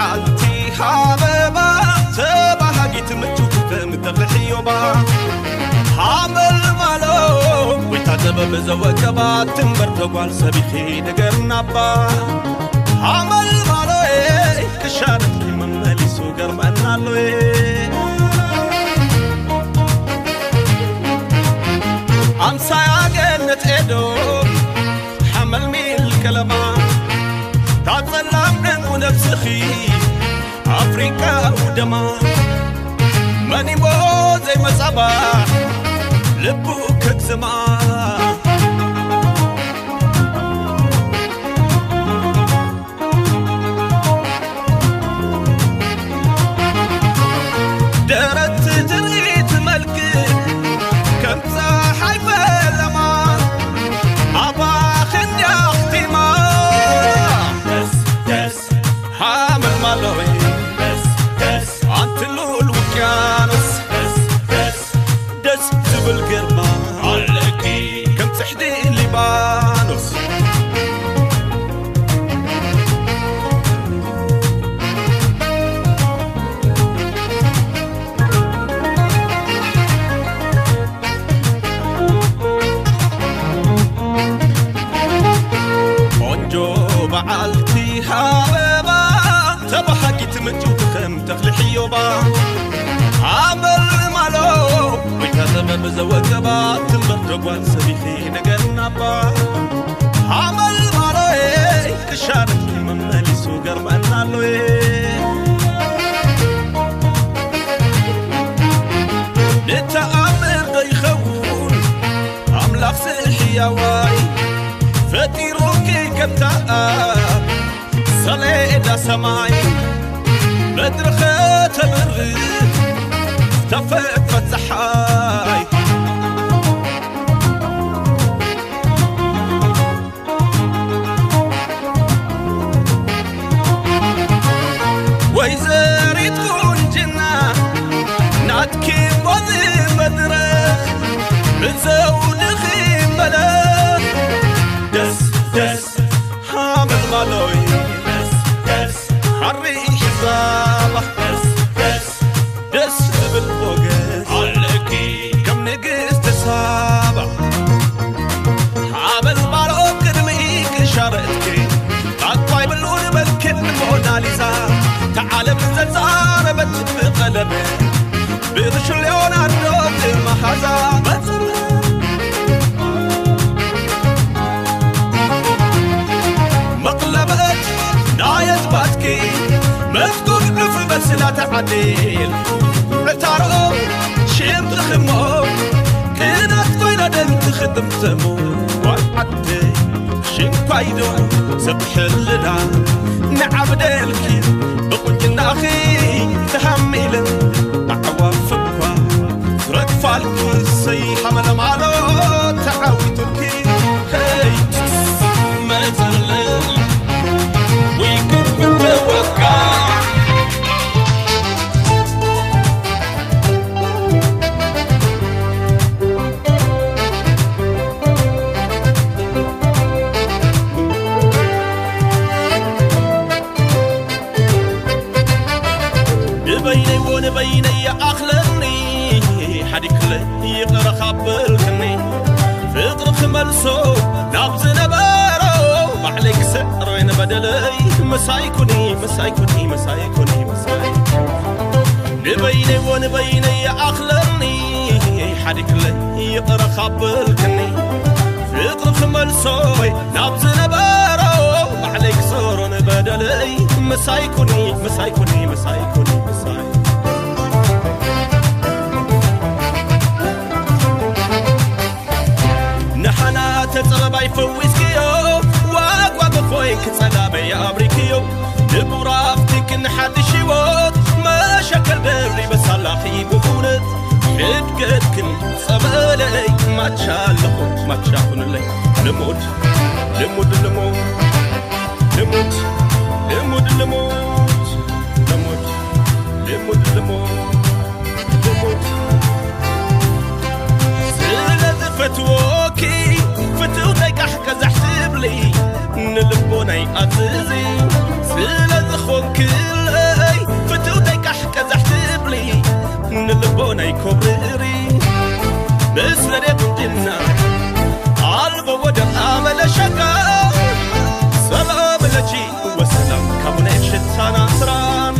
ዓልቲ ሃበባ ተባሃጊት ምቹ ከም ተኽሊ ሕዮባ ሃመልማሎ ጎይታ ጥበብ ዘወቀባ ትንበር ተጓል ሰቢኺ ንገርናባ ሃመልማሎ ክሻርኪ መመሊሱ ገርመናሎ ኣምሳያ ገነት ኤዶ ሓመልሚል ከለማ ታጸላም ዕንቁ ነብስኺ ኣፍሪቃ ውደማ መኒሞ ዘይመጻባ ልቡ ከግዝማ ደረት ትርኢት መልክ ከም ፀሓይ ፈለማ ኣባኽን ያኽቲማ ደስ ደስ ሃመልማሎይ ደስ ደስ ኣንቲ ልኡል ውቅያኖስ ደስ ደስ ደስ ትብል ግርማ ኣለኪ ከም ጽሕዲ ሊባኖስ ቆንጆ በዓልቲ ሃበባ ተባሃጊት ምንጭውቲ ከም ተኽሊ ሕዮባ ኣመልማሎ ወይታ ጥበብ ዘወቀባ ትንበር ደጓል ሰቢኺ ነገርናባ ኣመልማሎ ክሻርኪ መመሊሱ ገርመናሎ ንተኣምር ዶ ይኸውን ኣምላኽ ስሕያዋይ ፈጢሩኪ ከምታ ሰሌዳ ሰማይ መድረኸ ተብርህ ተፈጥረት ፀሓይ ወይዘሪት ቁንጅና ናትኪ ቦዚ መድረኽ ብዘውድኺ መለኽ ደስ ደስ ሃመልማሎይ ደስ ደስ ሓሪ ሕዛባ ደስ ደስ ደስ ዝብል ሞገስ ኣለኪ ከም ንግስቲ ሳባ ሓበልባሎ ቅድሚ ክሻረትኪ ኣኳይ ብሉን መልክን ሞናሊዛ ተዓለም ዘዛረበት ብቐለም ብርሽ ሌዮናርዶ መሃዛ መፅር መቕለበት ናየት ባትኪ መስጉድ ዕፍ በስላ ተዓዲል ዕታሮ ሽም ትኽሞ ቅናት ኮይና ደም ትኽጥምተሙ ጓል ዓደይ ሽንኳይዶ ሰብ ሕልና ንዓብደልኪ ብቁንጅናኺ ተሃሚለ ኣዕዋፍ እኳ ረግፋልኪ ሰይ ሓመለማሎ ተዓዊቱልኪ ሄይ መዘለ ወይ ክፍተወካ ንበይነይዎ ንበይነይ ኣኽለኒ ሓዲክለ ይቕረ ካብ በልክኒ ፍቕሪ ክመልሶ ናብ ዝነበሮ ባዕለይ ክስዕሮ ንበደለይ ምሳይ ኩኒ ምሳይ ኩኒ ምሳይ ኩኒ ምሳይ ንበይነይዎ ንበይነይ ኣኽለኒ ሓዲክለ ይቕረ ካብ በልክኒ ፍቕሪ ክመልሶ ናብ ዝነበሮ ባዕለይ ክሰሮ ንበደለይ ምሳይ ኩኒ ምሳይ ኩኒ ምሳይ ኩኒ ምሳይ ንሓና ተጸበባይ ፈዊስክዮ ዋጓ ብኾይን ክጸላመይ ኣብሪክዮ ንቡር ኣብቲ ክንሓድሽ ህይወት መሸከል ደሪበ ሳላኺ ብእውነት ሕድገትክን ጸበለይ ማቻ ኣለኹ ማቻ ኩንለይ ልሙድ ልሙድ ልሙድ ልሙድ ልሙድ ልሙድ ልሙድ ልሙድ ልሙድ ልሙድ ስለ ዝፈትወኪ ፍትውተይ ቃሕ ቀዛሕ ትብሊ ንልቦናይ ኣዝዚ ስለ ዝኾንክለይ ፍትውተይ ቃሕ ቀዛሕ ትብሊ ንልቦናይ ኮብርሪ ምስለ ቁንጅና ኣልቦ ወደብ ኣመለ ሸጋ ሰላም ለኪ ወሰላም ካቡነ ሽታና ስራን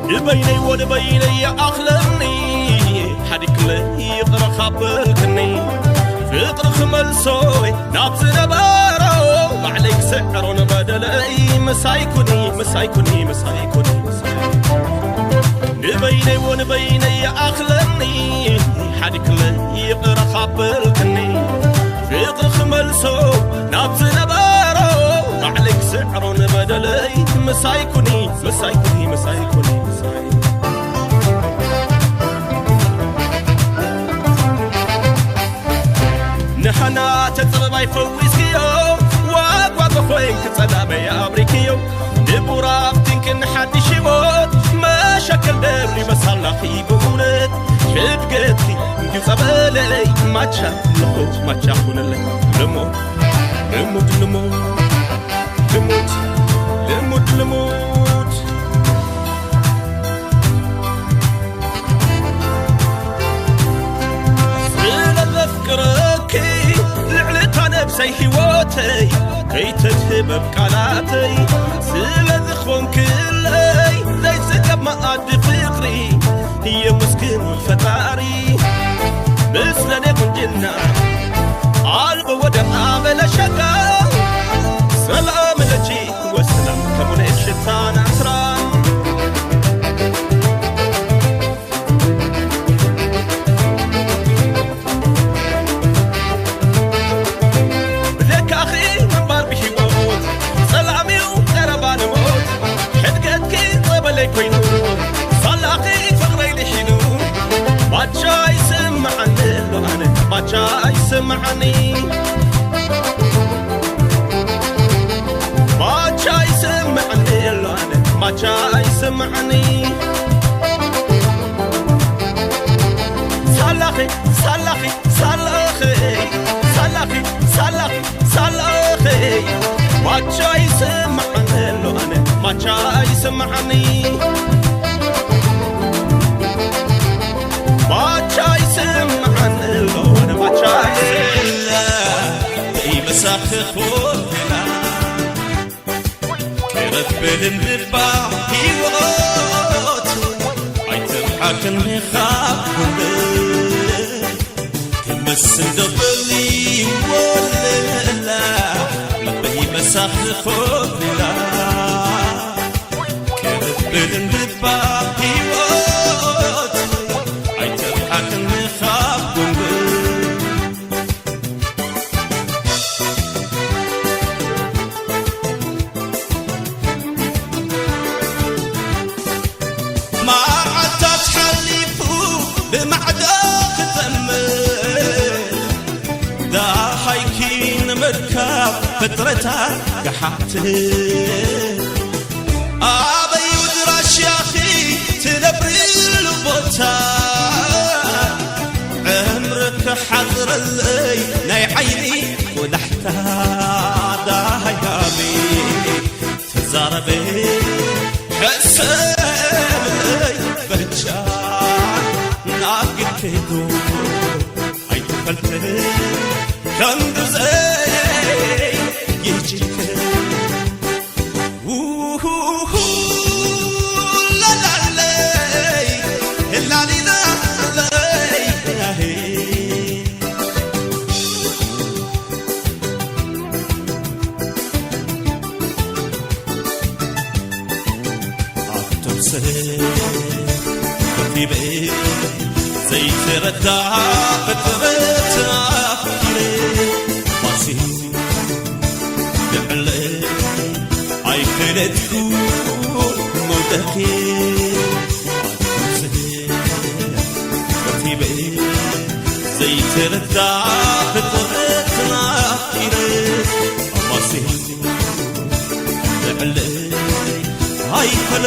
ንበይነይ ወንበይነይ ይኣኽለኒ ሓዲግለይ ይቕረ ካብ በልክኒ ፍቕሪ ክመልሶ ናብ ዝነበሮ ባዕለይ ክስዕሮ ንበደለይ ምሳይ ኩኒ ምሳይ ኩኒ ምሳይ ኩኒ ንበይነይ ወንበይነይ ይኣኽለኒ ሓዲግለይ ይቕረ ካብ በልክኒ ፍቕሪ ክመልሶ ናብ ዝነበሮ ባዕለይ ክስዕሮ ንበደለይ ምሳይ ኩኒ ምሳይ ኩኒ ምሳይ ኩኒ ምሳይ ንሕና ተጸበባይ ፈዊስክዮ ዋጓ ኮይንክ ጸላመይ ኣብሪክዮ ንቡራብቲንክ ንሓድሽ ህይወት መሸከል ደሪ መሳላኺ ብእውነት ሕድገትኪ እንዲዩ ጸበለይ ማቻ ንኹ ማቻ ኩነለይ ልሙድ ልሙድ ልሙድ ልሙድ ልሙድ ልሙድ ስለ ዘፍቅረኪ ልዕሊ እታ ነብሰይ ህይወተይ ከይተድህበብ ቃላተይ ስለ ዝኾንክለይ ዘይጽገብ መኣዲ ፍቕሪ የመስግን ፈጣሪ ምስለኔ ቁንጅና ኣልቦ ወደብ ኣመለ ሸጋ ሰላም ለኪ ወሰላም ከሙነ ሽታ ናስራ ብዘካኺ ምንባር ብሂወት ሰላም እዩ ቀረባ ንሞት ሕድገትኪ ጸበለይ ኮይኑ ሳላኺ ፍቕረይ ድሒኑ ማቻ ይስምዓኒ ኣሎ ኣነ ማቻ ይስምዓኒ ማቻ ይስምዓኒ ኣሎ ኣነ ማቻ ይስምዓኒ ሳላኺ ሳላኺ ሳላኺ ሳላኺ ሳላኺ ሳላኺ ማቻ ይስምዓኒ ኣሎ ኣነ ማቻ ይስምዓኒ ማቻ ይስምዓኒ ኣሎ ኣነ ማቻ ይስምዓኒ ይመሳኺ ኾና ቅርብ ልባ ህይወት ኣይትርሓቅኒ ካብ ኩሉ ክምስል ደበሊ ወለላ ልበይ መሳኽ ዝኾንላ ቅርብ ልባ ህይወት ኣይትርሓቅኒ ካብ ኩሉ መዓልታት ሓሊፉ ብማዕዶ ክጠምር ደሃይኪ ንምርካብ ፍጥረታት ክሓትት ኣበዩ ድራሻኺ ትነብርሉ ቦታ ዕምሪ ክሓፅረለይ ናይ ዓይኒ ቆላሕታ ደሃይ ሃቢ ተዛረበ ሕሰብለይ በጃ ናብ ግድከይዱ ኣይትፈልጥ ከም ግዘይ ይጅክ ውሁሁ ላላለይ ላሊላለይ ኣቶም ሰብ ከቲበ ዘይተረዳ ፍጥረት ኣፍኪረ ማሲኑ ልዕለ ኣይፈለጥኩ መውደቂ ኣቶም ሰብ ከቲበ ዘይ ተረዳ ፍጥረትና ኢረ ኣማሲ ዘዕለ ኣይፈለ